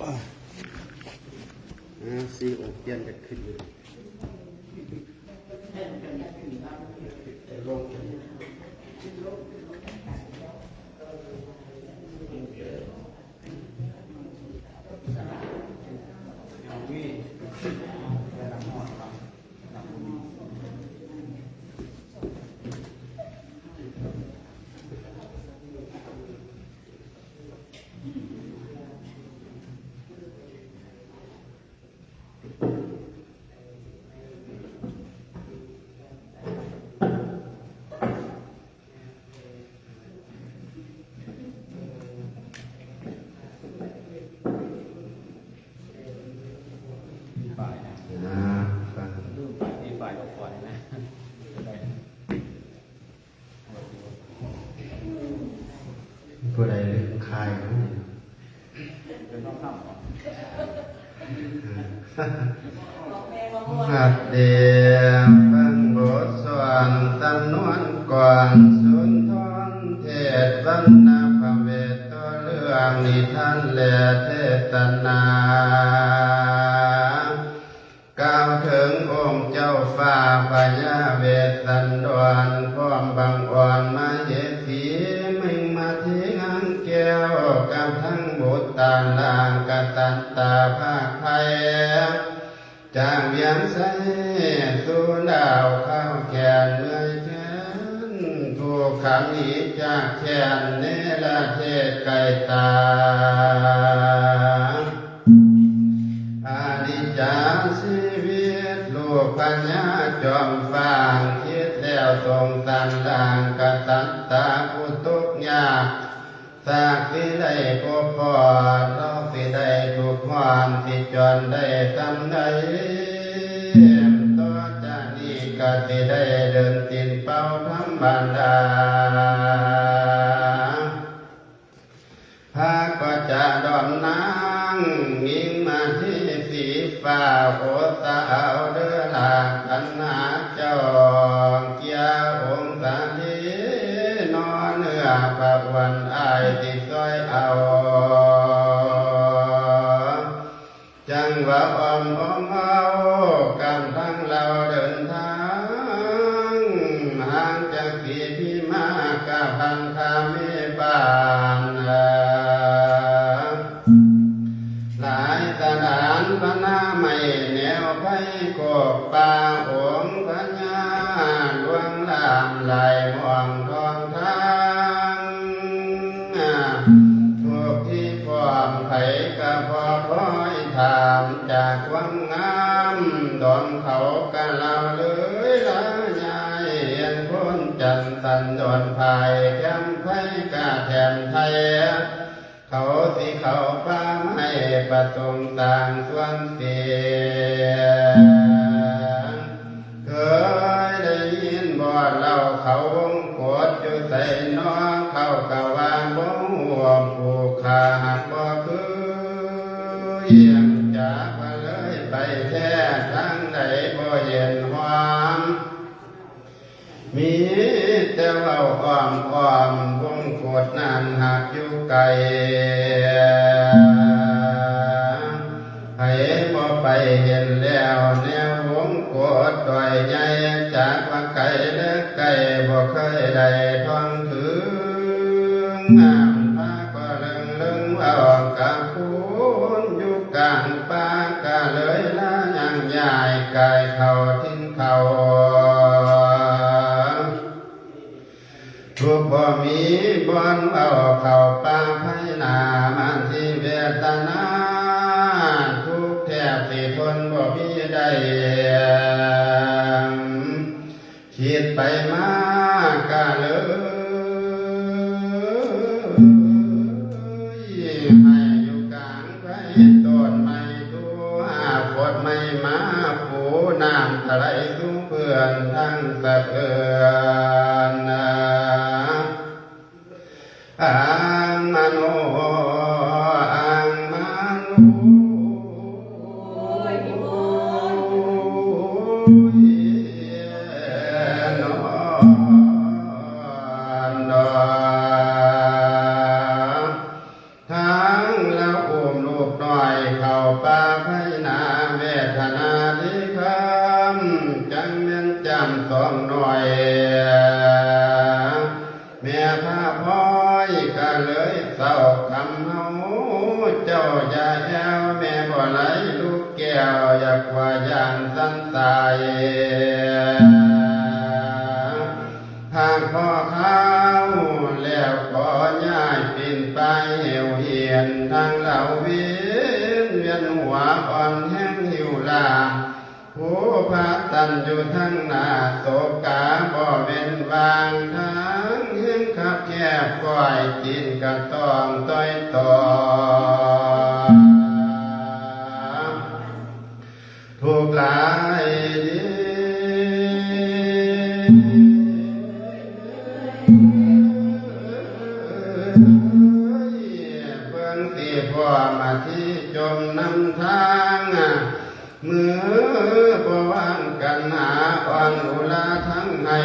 ອ່າ ສີ່ອົງປ່ຽນກັນຂຶ້ນຢູ່ ລົງ ຜູ້ໃດລືມຂາຍເນາະ ເປັນທອງຄຳບໍ? ຮັບແດ່ຟັງບົດສວນ ຕຳນວນກ່ອນສຸນທອນ ເທດວັນນະພະເວດ ຕໍ່ເລື່ອງນິທານ ແລະ ເທດສະໜາ ກ່າວເຖິງອົງເຈົ້າຟ້າພະຍາເວດສັນດອນ ພ້ອມບັງອອນມະເຫສີ ເມັງມະທີງາມແກ້ວ ກັບທັງບຸດຕາລາງກະສັນຕາພາກໄພ ຈາກວຽງໄຊສູ່ດາວຂາວແຂນເມື່ອຍແຂນ ຜູ້ຄຳໜີຈາກແຂນເນລະເທດໄກຕາ ອານິດຈາຊີວິດ ລູກພະຍາຈອມຟ້າ ຄິດແລ້ວສົງສານລາງກະສັນຕາຜູ້ຕົກຍາກ ສາກຊິໄດ້ພົບພໍ້ ລອກຊິໄດ້ທຸກຮ້ອນ ຊິຈອນໄດ້ສ່ຳໃດ ຕໍ່ຈາກນີ້ກະຊິໄດ້ເດີນຕີນເປົ່າທຳມະດາ ພາກໍຈະດອມນາງຍິງມາເທສີຟ້າ ໂອດສາເອົາເດີລາຄັນຫາເຈົ້າ ເກຍອົງສາລີ ໜໍເນື້ອພະອວນ ອ້າຍຊິຊ່ອຍເອົາ ຈັ່ງວ່າອ້ອມອ້ອມເອົາ ກຳທັງລາວເດີນທາງ ຫ່າງຈາກສີພິມາກະພັນຄາເມບ້ານ ຫຼາຍສະດານພະນາໄມ້ແນວໄພໂຄກປ່າ ອົງພະຍາຫຼວງຫຼາມຫຼາຍມ່ອງທອງທາງ ທຸກທີ່ພ້ອມໃຜກະພໍຄອຍຖາມ ຈາກຄວາມງາມດອງເຂົາກະລາວເລີຍລາຍາຍ ເຫັນໂພນຈັນສັນດອນພາຍ ແຄມໄພກະແຖມໄທ ເຂົາຊິເຂົ້າປ່າໄມ້ປະສົງສາງສວນເສນ ເຄີຍໄດ້ຍິນບໍ່ເລົ່າເຂົາວົງກົດຢູ່ໃສນໍ ເຂົາກະວ່າບໍ່ຮູ້ ຜູ້ຂ້າຫາກບໍ່ຄື ຢ້ຽມຈາກວ່າເລີຍໄປແທ້ ທາງໃດບໍ່ເຫັນຮອມ ມີແຕ່ເວົ້າອ້ອມອ້ອມ ວົງກົດນັ້ນຫາກຢູ່ໄກ ໃຜບໍ່ໄປເຫັນແລ້ວ ແນວວົງກົດດອຍໃຫຍ່ ຈັກວ່າໄກແລະໃກ້ ບໍ່ເຄີຍໄດ້ທ່ອງເຖິງ ນ້ຳພາກໍເລິງເລິງເວົ້າກັບຄົນຢູ່ກາງປ່າ ກະເລີຍລາຍ່າງຍ້າຍກາຍເຂົ້າຖິ່ນເຂົາ ທຸກບໍ່ມີບ່ອນເວົ້າເຂົ້າປ່າໄພໜາ ມາທີ່ເວດຕະນາ ທຸກແທບຊິທົນບໍ່ມີໄດ້ ຄິດໄປມາກະເລີຍ ໃຫ້ຢູ່ກາງໄພຕົ້ນໄມ້ດູ ຫາກໂພດໄມ້ມາປູ ນ້ຳກະໄຫຼສູ່ເພື່ອນທັງສະເອືອນ ອັງມະໂນ ອັງມະໂນ ໂອ້ຍ ນອນດອນ ທັງລະອຸ້ມລູກນ້ອຍ ຢ່າແອວແມ່ບໍ່ໄຫຼລູກແກ້ວ ຢ່າກົວຢ້ານສັນຕາຍ. ພາກພໍຂາວແລ້ວກໍຍ້າຍປິ່ນໄປເຫວຫຽນ ທາງລາວວຽນ ວຽນຫົວອ່ອນແຮງຫິວລາ ຜູ້ພາຕັນຢູ່ທາງໜ້າ ໂຕກາບໍ່ແມ່ນວາງທາງ ແຮງຄັບແຄບກ້ອຍຕີນກະຕ້ອງຕ້ອຍຕໍ່ ທຸກຫຼາຍເດ. ເບິ່ງຊິພໍ່ມາທີ່ຈົມນຳທາງ ມືບໍ່ວ່າງກັນຫາອ່ອນອຸລາທັງໃຫ້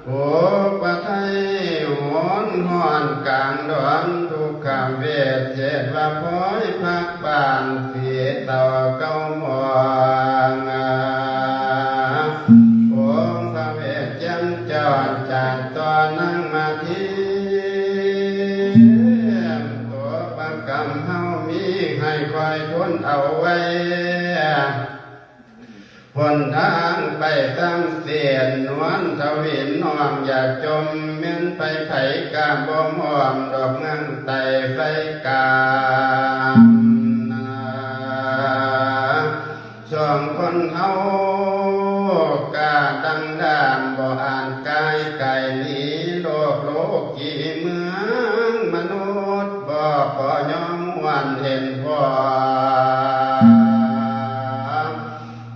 ໂອກປະໄທໂຫນຮ້ອນກາງດອນທຸກຂະເວດ ເສດວ່າພອຍພັກບ້ານສີເຕົ້າເກົ່າມອງ ອົງພະເວດຈຳຈອດຈາກຕໍ່ນາງມາທີ ຕົວປະກຳເຮົາມີໃຫ້ຄອຍທົນເອົາໄວ້ ຫົນທາງໄປຕາມເສັ້ນນວນທະວິນນ້ອງຢ່າຈົມ ແມ່ນໄປໃຜກະບໍ່ມອມດອກເມືອງໃຕ້ໄຟກາມ ສອງຄົນເຮົາກະດັງດາມ ບໍ່ອາດກາຍໄກໜີໂລກໂລກີເມືອງມະນຸດ ບໍ່ຂໍຍອມຫວນເຫັນພໍ່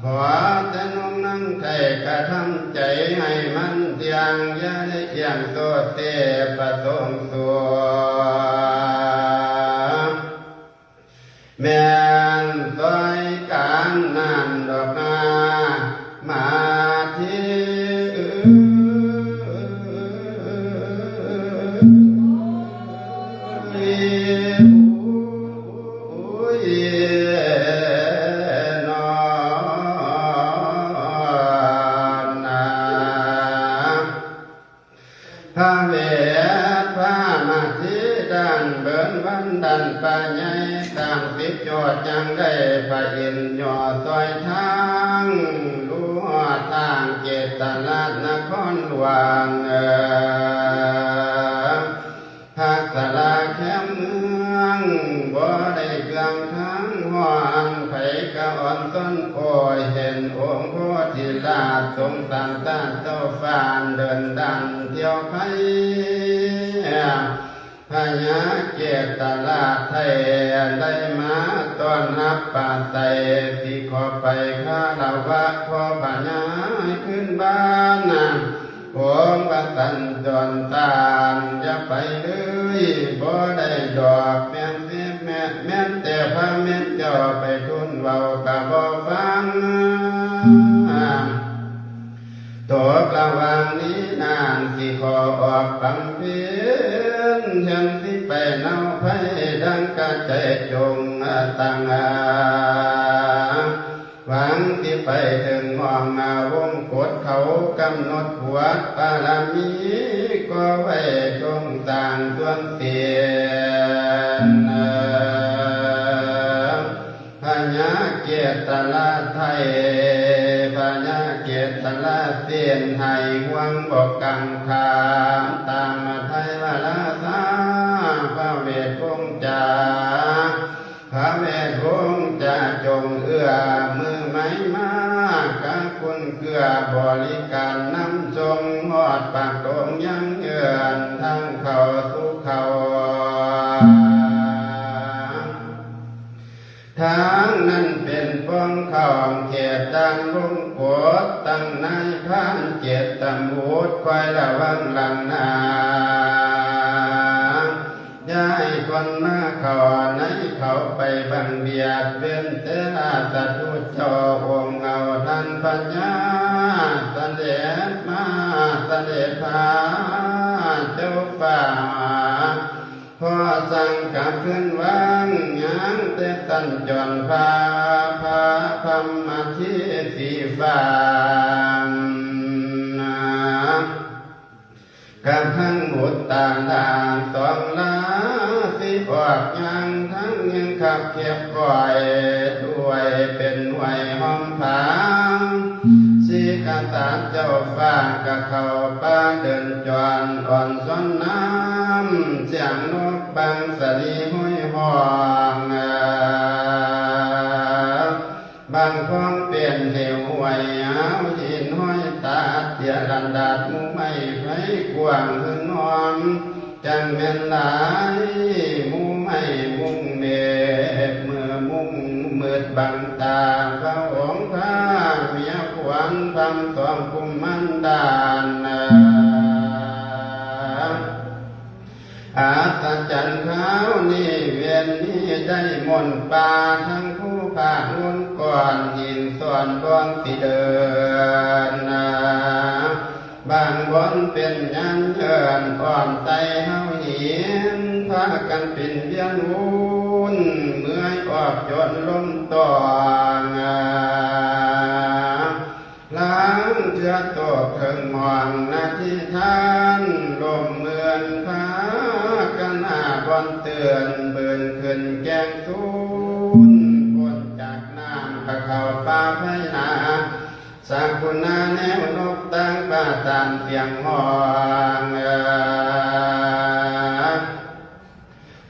ຂໍແຕ່ນ້ອງນາງໄທກະທຳໃຈໃຫ້ມັນທ່ຽງ ຢ່າໄດ້ອຽງໂຕເຕປະສົງຕົວ ແມ່ນຊ່ອຍການນັ້ນດອກນາ ມາທີເອີຍ ໂອ້ຍນອນາ. ພະເວດພະມາທີດ້ານເບິ່ນວັນດັນປາໃຫຍ່ ສ້າງສິບຍອດຍັງໄດ້ພະອິນຍໍຊ່ອຍທາງ ຮູ້ຮອດທາງເຈດຕະລາດນະຄອນຫຼວງ ພັກສາລາແຄມເມືອງ ບໍ່ໄດ້ເຄື່ອງທາງຮ້ອນ ໃຜກະອ່ອນຊອນໂອຍ ເຫັນອົງໂພທິລາດ ຊົງສາມຕາເຈົ້າຟ້າ ເດີນດັນທ່ຽວໄພ ພະຍາເຈດຕະລາດໄທ ໄດ້ມາຕ້ອນຮັບປາໄຕ ຊິຂໍໄປຄາລະວະພໍ່ພະຍາຄືນບ້ານ ໂອງພະສັນຈອນຕານ ຢ່າໄປເລີຍ ບໍ່ໄດ້ດອກ ແມ່ນແຕ່ພະແມ່ນເຈົ້າໄປທູນເວົ້າກະບໍ່ຟັງ ຕົກລະຫວ່າງນີ້ນານ ຊິຂໍອອກບຳເພັນ ແທນຊິໄປເນົາໄພ ດັ່ງກະໃຈຈົງຕັ້ງ ຫວັງຊິໄປເຖິງຫ້ອງ ອາ ວົງກົດເຂົາກຳນົດ ກວດບາລະມີກໍໄວ້ຊົງສ້າງສ່ວນເສນ ພະຍາເກດຕະລາໄທ ພະຍາເກດຕະລາເສນ ໃຫ້ຫວງບໍ່ກັງຂາມ ຕາມໄທວະລາຊາ ພະເວດວົງຈາ ພະເວດວົງຈາ ຈົ່ງເອື້ອມືໄມ້ມາກະຄຸນເກື້ອ ບໍລິການນຳສົ່ງ ຮອດປາກໂດງຍັງເຮືອນ ທາງເຂົ້າສູ່ເຂົາ ທາງນັ້ນເປັນປ່ອງຂອງເຂດດ່ານວົງກົດ ຕັ້ງນາຍພານເຈັດຕຳຫຼວດ ຄອຍລະວັງຫຼັງໜ້າ ຢ່າໃຫ້ຄົນມາເຂົ້າໃນເຂົ້າໄປບັງບຽດ ເວັ້ນແຕ່ລາຊະທູດເຈົ້າອົງເອົາ ທ່ານພະຍາສະເດັດມາ ສະເດັດພາເຈົ້າຟ້າ ພໍສັ່ງກັບຄືນວັງ ຍັງແຕ່ສັນຈອນພາ ພາພຳມະທີສີຟ້າ ກັບທັງບຸດຕາດາສອງລາ ອອກຍ່າງທາງຍັງຄັບແຄບກ້ອຍ ດ້ວຍເປັນຫ້ວຍຫອມຜາ ສີກະສາດເຈົ້າຟ້າກະເຂົ້າປ່າເດີນຈອນ ອ່ອນຊອນນ້ຳສຽງນົກບາງສະນີໂຫຍຮ້ອງ ບາງພອງເປັນເຫວຫ້ວຍຫາວຫີນຫ້ອຍຕາດ ເດຍລະດາດໝູ່ໄມ້ໄພກວ້າງຫຶນຫອມ ຈັ່ງແມ່ນຫຼາຍໝູ່ໄມ້ມຸງເມກ ເມື່ອມຸງມືດບັງຕາ ພະອົງພາເມຍຂວັນ ພຳສອງກຸມມານດານ ອັດສະຈັນຄາວນີ້ ເວນນີ້ໄດ້ມົນປ່າ ທັງຜູ້ພາກມົນກ້ອນຫີນສ່ອນບ່ອນຊິເດີນນາ ບາງບ່ອນເປັນຍານເດີນ ອ້ອມໄຕເຮົາຫີນ ພາກັນປິ່ນວຽນວຸ່ນ ເມື່ອຍອອກຈົນລົມຕອງ ລາງເທື່ອໂຕເຖິງໝ່ອງນາທິທານ ລົມເໝືອນພາກັນຫາບ່ອນເຕືອນ ບືນຂຶ້ນແກ້ງສູນ ພົ້ນຈາກນ້ຳກະເຂົ້າປ່າໄພນາ ສາກຸນາແນວນົກຕ່າງປ່າຕາມສຽງຮ້ອງ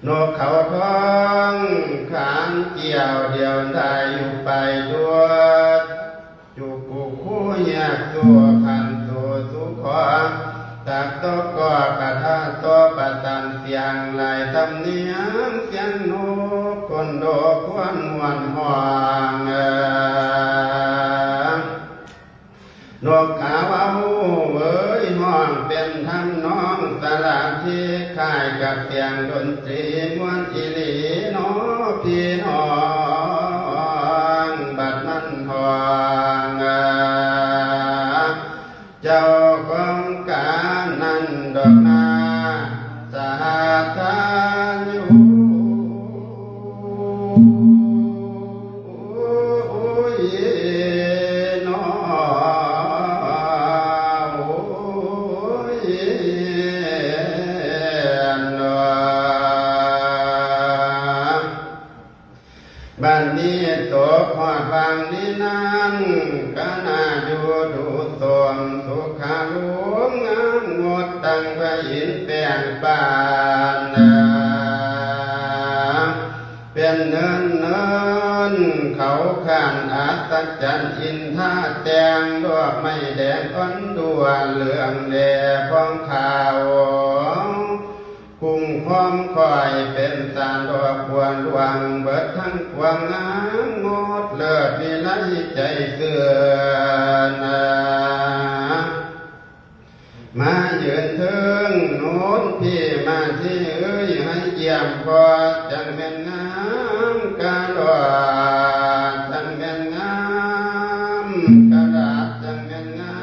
ນົກເຂົາທອງຂານກ່ຽວດຽວດາຍຢູ່ປາຍດວດ ຈຸກຸຄູ່ຮຽກສູ່ຂັນສູ່ສູ່ຂໍ ຕັກຕໍ່ກໍກະທາຕໍ່ປະສານສຽງ ຫຼາຍສຳນຽງສຽງນົກ ຄົນໂດຄວນມ່ວນຮ້ອງ ນົກກາເວົ້າເວີຍຮ້ອງເປັນທຳນອງສະຫຼາດທີ່ຄ້າຍກັບສຽງດົນຕຣີມ່ວນອີ່ຫຼີນໍພີ່ນ້ອງ ບັດມັນຮ້ອງ ເຈົ້າຂອງການນັ້ນດອກນາ ສະຫາທານຢູ່ ໂອ້ຍ ໂອ້ຍ ໂອ້ຍ ບັດນີ້ຕົກຮອດຫວ່າງນີ້ນັ້ນ ກະໜ້າຢູ່ດູໂສມ ສຸຂາລຸງງາມງົດ ດັ່ງພະອິນແປງປານ ເປັນເນີນເນີນ ເຂົາຂານອັດສະຈັນ ອິນທາແຕ່ງດອກໄມ້ແດງອ່ອນດ້ວນ ເຫຼືອງແດ່ຜ່ອງຂາວ ຄຸ້ມຄອງຂ້ອຍເປັນສານດອກບົວຫຼວງ ເບິດທັງປວງງາມງົດເລີດວິໄລໃຈເຊື່ອນາ ມາຢືນເທິງໂນ້ນພີ້ມາທີ່ເອີຍ ໃຫ້ຢ້ຽມພໍ ຈັ່ງແມ່ນງາມກະດອດ ຈັ່ງແມ່ນງາມກະດາດ ຈັ່ງແມ່ນງາ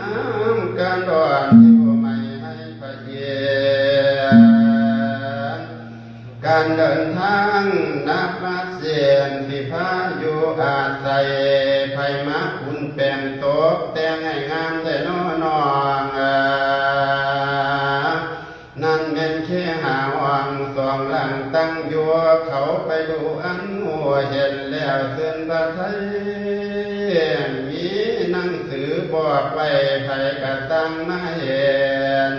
ມກະດອດ ຢູ່ໃໝ່ໃຫ້ພະເອນ ການເດີນທາງນັບມາເສນ ທີ່ພາຢູ່ອາໄສ ໃຜມາປຸງແປງຕົກແຕ່ງໃຫ້ງາມແທ້ນໍນ້ອງ ນັ້ນແມ່ນເຄຫາຫ້ອງສອງຫຼັງຕັ້ງຢູ່ ເຂົາໄປດູອັນຮູ້ເຫັນແລ້ວຊື່ນພະໄທ ມີໜັງສືບອກໄວ້ໃຜກະຕ່າງມາເຫັນ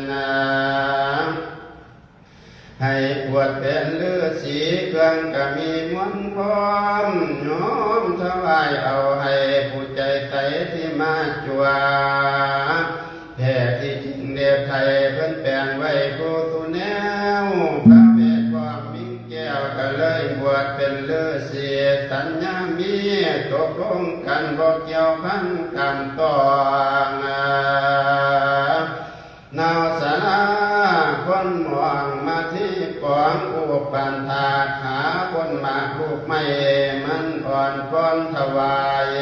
ໃຫ້ບວດເປັນລືສີ ເຄື່ອງກະມີມວນພ້ອມ ຍອມຖວາຍເອົາໃຫ້ຜູ້ໃຈໃສທີ່ມາຈົວ ແທ້ທີ່ຈິງເດດໄທເພິ່ນແປງໄວ້ຄູ່ສູ່ແນວ ພະເວດພ້ອມມິງແກ້ວກະເລີຍບວດເປັນລືສີ ສັນຍາມີຕົກລົງກັນບໍ່ກ່ຽວພັນການຕ້ອງ ນາວສາລາຄົນມອງມາທີ່ກອງ ອຸປັນຖາກຫາຜົນໝາກລູກໄມ້ ມັນອ່ອນປ້ອນຖວາຍ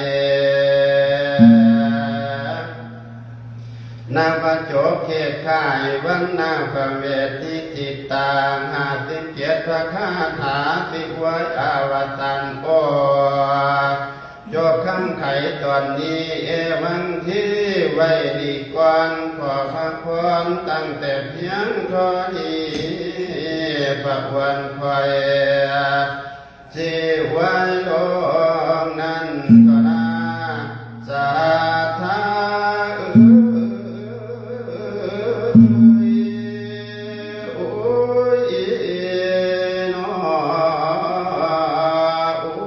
ນາວະໂຈກເຄກຄ້າຍວັນນາພະເວດນິຕິຕາ ຫ້າສິບເຈັດພະຄາຖາ ສິອວຍອາວະສານໂອ ຈົບຄຳໄຂຕອນນີ້ ເອວັງທີໄວ້ນີ້ກ່ອນ ຂໍພະພອນຕັ້ງແຕ່ພຽງທໍ່ນີ້ ພະຄວັນຄວາຍ ຊິໄຫວ້ລົງນັ້ນກໍນາ ສັດທາເອີຍ ໂອ້ຍເນາະ ໂອ້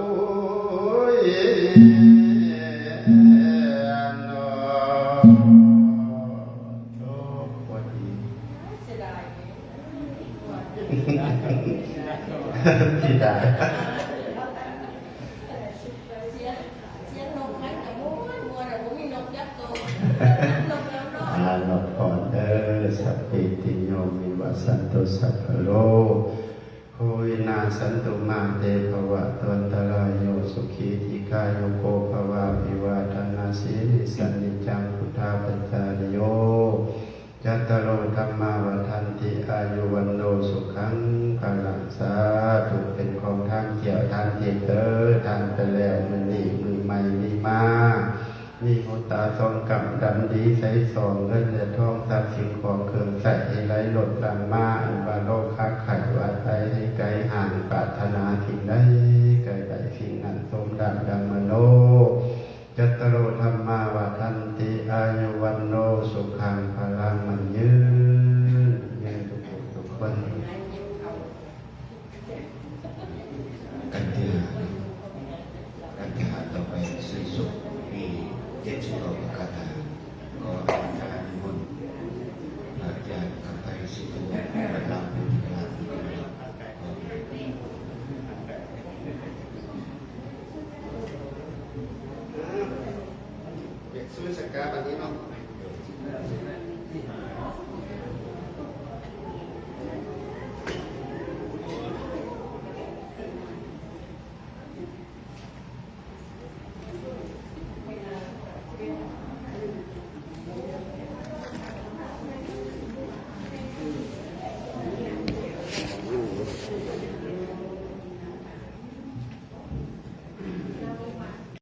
ຍເນາະ. ໂອ້ ພໍດີ ເສຍດາຍເດ້ ເສຍດາຍ ສຽງ ສຽງນົກໄທກະມ່ວນ ມ່ວນ ບໍ່ມີນົກຈັກໂຕ ນົກແລ້ວເນາະ ອາ ຮັບພອນເດີ ສັບເພຕິໂຍ ວິວັດສັນຕຸ ສັບພະໂລ ໂຄວິນາສະຕຸ ມາເຕ ພະວະຕວັນຕະລາໂຍ ສຸຂີ ທີຄາຍຸໂກ ພະວະ ອະພິວາທະນະສີລິສະ ນິຈຈັງ ພຸດທາປະຈາຍິໂຍ ຈັດຕາໂລ ທຳມາ ວັດທັນຕິ ອາຍຸ ວັນໂນ ສຸຂັງ ພະລັງ ສາທຸ ເປັນຂອງທານແກ້ວທານທິບເດີ ທານໄປແລ້ວ ມື້ນີ້ມື້ໃໝ່ມີມາ ມີຫູຕາສອງກຳ ດຳດີໃສສ່ອງ ເງິນແລະທອງ ຊັບສິ່ງຂອງເຄື່ອງໃຊ້ ໃຫ້ໄຫຼລົ້ນຫຼັ່ງມາ ອັນວ່າໂລຄາໄຂ້ຫວັດໄຂ້ ໃຫ້ໄກຫ່າງ ປາດຖະໜາສິ່ງໃດ ໃກ້ໄດ້ສິ່ງນັ້ນ ສົມດັ່ງດັ່ງມະໂນ ຈັດຕາໂລ ທຳມາ ວັດທັນຕິ ອາຍຸ ວັນໂນ ສຸຂັງ ພະລັງ ໝັ້ນຍືນ ຍືນທຸກຜູ້ທຸກຄົນ ກັນຍາ ກັນຍາ ຕໍ່ໄປ ສີສຸກ ມີເຈັດສິບເກົ້າ ຄາຖາ ຂໍອາຈານນິມົນ ອາຈານຄຳໄພ ສິດທຸ ວັດລາພູ ເປັນສຸດສັກກາບັດນີ້ເນາະ.